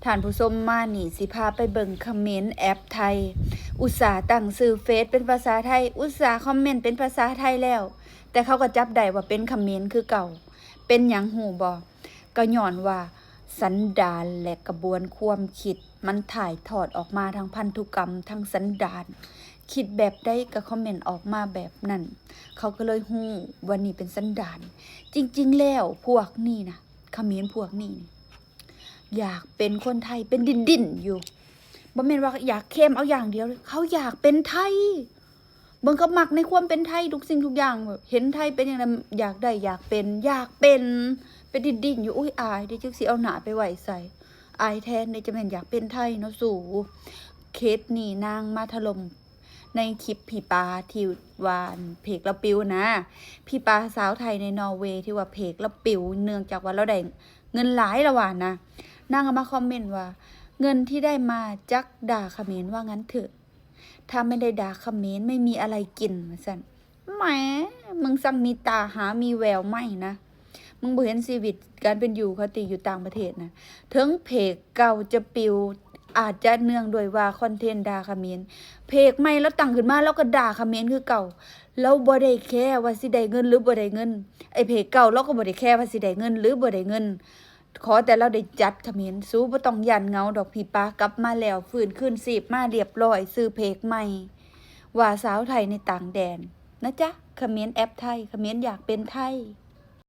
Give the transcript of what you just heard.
ທ່ານຜູ້ຊົມ ມານີ້ຊິພາໄປເບິ່ງຂະເໝນແອັບໄທ. ອຸດສ່າຕັ້ງຊື່ເຟສເປັນພາສາໄທ, ອຸດສ່າຄອມເມັນເປັນພາສາໄທແລ້ວ, ແຕ່ເຂົາກໍຈັບໄດ້ວ່າເປັນຂະເໝນຄືເກົ່າ. ເປັນຫຍັງຮູ້ບໍ່? ກໍຍ້ອນວ່າສັນດານ ແລະ ກະບວນຄວາມຄິດ ມັນຖ່າຍທອດອອກມາທາງພັນທຸກຳ, ທາງສັນດານ. ຄິດແບບໃດກໍຄອມເມັນອອກມາແບບນັ້ນ. ເຂົາກໍເລີຍຮູ້ວ່ານີ້ເປັນສັນດານ. ຈິງໆແລ້ວພວກນີ້ນະ, ຂະເໝນພວກນີ້ນີ້ ຢາກເປັນຄົນໄທ ເປັນດິ້ນໆຢູ່. ບໍ່ແມ່ນວ່າຢາກເຄມເອົາຢ່າງດຽວເລີຍ, ເຂົາຢາກເປັນໄທ. ເບິ່ງ ເຂົາມັກໃນຄວາມເປັນໄທ ທຸກສິ່ງທຸກຢ່າງ, ເຫັນໄທເປັນຫຍັງໃດ ຢາກໄດ້ ຢາກເປັນ ຢາກເປັນ ໄປດີ້ນໆຢູ່. ໂອ້ຍ ອາຍເດ້ ຈັກຊິເອົາໜ້າໄປໄວ້ໃສ? ອາຍແທນເດ້ ຈະແມ່ນຢາກເປັນໄທເນາະສູ. ເຄສນີ້ນາງມາຖະຫຼົ່ມໃນຄລິບຜີປາທີ່ວ່າເພຈລາວປິວນະ, ຜີປາສາວໄທໃນນໍເວທີ່ວ່າເພຈລາວປິວ ເນື່ອງຈາກວ່າລາວໄດ້ເງິນຫຼາຍ ລາວວ່ານະ. ນາງກໍມາຄອມເມັນວ່າ ເງິນທີ່ໄດ້ມາຈາກດ່າຂະເໝນ ວ່າຊັ້ນເຖາະ. ຖ້າໄມ່ໄດ້ດ່າຂະເໝນ ໄມ່ມີອະໄລກິນ ວ່າຊັ້ນ. ແໝ ມຶງຊ່າງມີຕາຫາມີແວວໄໝ້ນະ. ມຶງບໍ່ເຫັນຊີວິດການເປັນຢູ່ເຂົາຕິ ຢູ່ຕ່າງປະເທດນະ. ເຖິງເພຈເກົ່າຈະປິວ ອາດຈະເນື່ອງດ້ວຍວ່າຄອນເທັນດ່າຂະເໝນ, ເພຈໃໝ່ລາວຕັ້ງຂຶ້ນມາ ລາວກໍດ່າຂະເໝນຄືເກົ່າ. ລາວບໍ່ໄດ້ແຄວ່າຊິໄດ້ເງິນຫຼືບໍ່ໄດ້ເງິນ. ໄອ້ເພຈເກົ່າລາວກໍບໍ່ໄດ້ແຄວ່າຊິໄດ້ເງິນຫຼືບໍ່ໄດ້ເງິນ. ຂໍແຕ່ລາວໄດ້ຈັດຂະເໝນ. ສູບໍ່ຕ້ອງຢ້ານເຫງົາດອກ ຜີປາກັບມາແລ້ວ ຟື້ນຄືນຊີບມາລຽບຮ້ອຍ ຊື່ເພຈໃໝ່ ວ່າສາວໄທໃນຕ່າງແດນນະຈະ. ຂະເໝນແອັບໄທ, ຂະເໝນຢາກເປັນໄທ.